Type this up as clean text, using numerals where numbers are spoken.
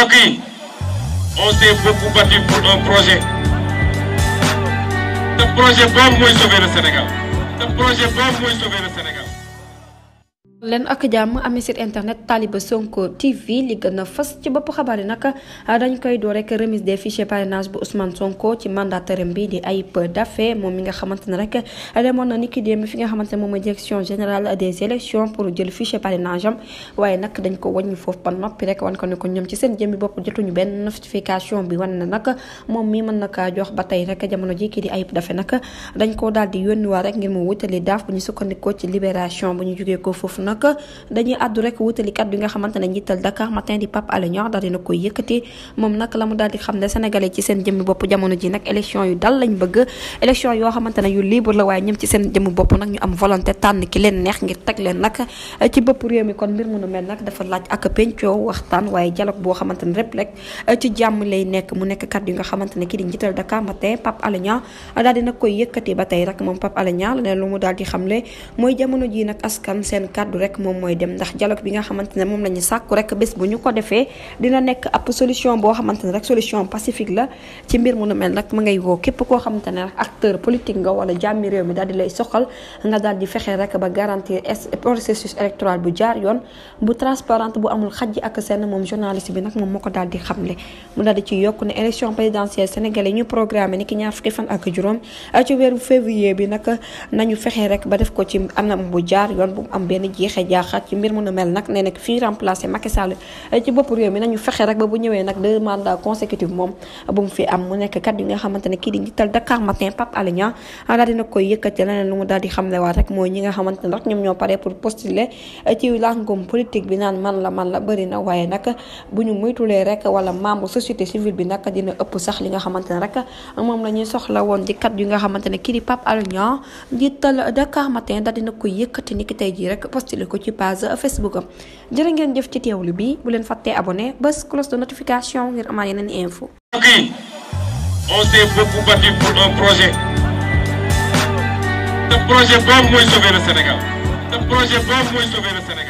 Ok, on s'est beaucoup battu pour un projet. Le projet boobu mooy sauver le Sénégal. Le projet boobu mooy sauver le Sénégal. leen ak jàmm ami site internet Taliba Sonko TV li gën a fës ci bopp xabaar yi nag dañ koy door rek remise des fichiers parrainage bu Ousmane Sonko ci mandataire bi di Ayib Daffé moom mi nga xamante ne rek demoon na niki démb fi nga xamante ne moom mooy direction générale des élections pour jël fichier parrainage am waaye nag dañ ko wàññi foofu ba noppi rek wan ko ne ko ñoom ci seen jëmmi bopp jotuñu benn notification bi wan na nag moom mi mën na kaa jox ba tey rek jamono ji kii di Ayib Daffé nag dañ koo daal di yónniwaat rek ngir mu wutali daaf bu ñu sukkandikoo ci libération bu ñu jógee ko foofu nag dañuy àddu rek wutali kat bi nga xamante ne njiital Dakar Matin di Pape Alé Niang daal dina koy yëkkati moom nag la mu daal di xam ne sénégalais ci seen jëmmi bopp jamono ji nag élection yu dal lañ bëgg élection yoo xamante ne yu libre la waaye ñoom ci seen jëmmi bopp nag ñu am volonté tànn ki leen neex ngir teg leen nag ci bopp réew mi kon mbir mu nu mel nag dafa laaj ak pencoo waxtaan waaye dialogue boo xamante ne rek ci jàmm lay nekk mu nekk kat yu nga xamante ne kii di njiital Dakar Matin Pape Alé Niang daal dina koy yëkkati ba tey rek moom Pape Alé Niang la ne lu mu daal di xamle mooy jamono ji nag askan seen kàddu rek moom mooy dem ndax dialogue bi nga xamante ne moom la ñu sàkku rek bés bu ñu ko defee dina nekk ab solution boo xamante ne rek solution pacifique la ci mbir mu nu mel nag ma ngay woo képp koo xamante ne rek acteur politique nga wala jàmmi réew mi daal di lay soxal nga daal di fexe rek ba garantir processus électoral bu jaar yoon bu transparente bu amul xajji ak seen moom journaliste bi nag moom moo ko daal di xamle mu daal di ci yokk ne élection présidentielle sénégalais ñu programmé ni ki ñaar fukki fan ak juróom ci weeru février bi nag nañu fexe rek ba def ko ci anam bu jaar yoon bu am benn jeexe jaaxaat ci mbir mu nu mel nag nee nag fii remplacé Macky Sall ci bopp réew mi nañu fexe rek ba bu ñëwee nag 2 mandats consécutifs moom bu mu fi am mu nekk kat yi nga xamante ne kii di njiital Dakar Matin Pape Alé Niang daal dina koy yëkkati leneen lu mu daal di xamlewaat rek mooy ñi nga xamante ne rek ñoom ñoo pare pour postuler ci langum politique bi naan man la bëri na waaye nag bu ñu muytulee rek wala membre société civile bi nag dina ëpp sax li nga xamante ne rek moom la ñuy soxla woon di kat yi nga xamante ne kii di Pape Alé Niang njiital Dakar Matin daal dina koy yëkkati ni ki tey jii rek postuler ko ci page Facebook am jërë ngeen jëf ci teewlu bi bu leen fàttee abonné bés cloche de notification ngir amaat yeneen info. Ok, on s'est beaucoup battu pour un projet. Le projet boobu mooy sauver le Sénégal. Le projet boobu mooy sauver le Sénégal.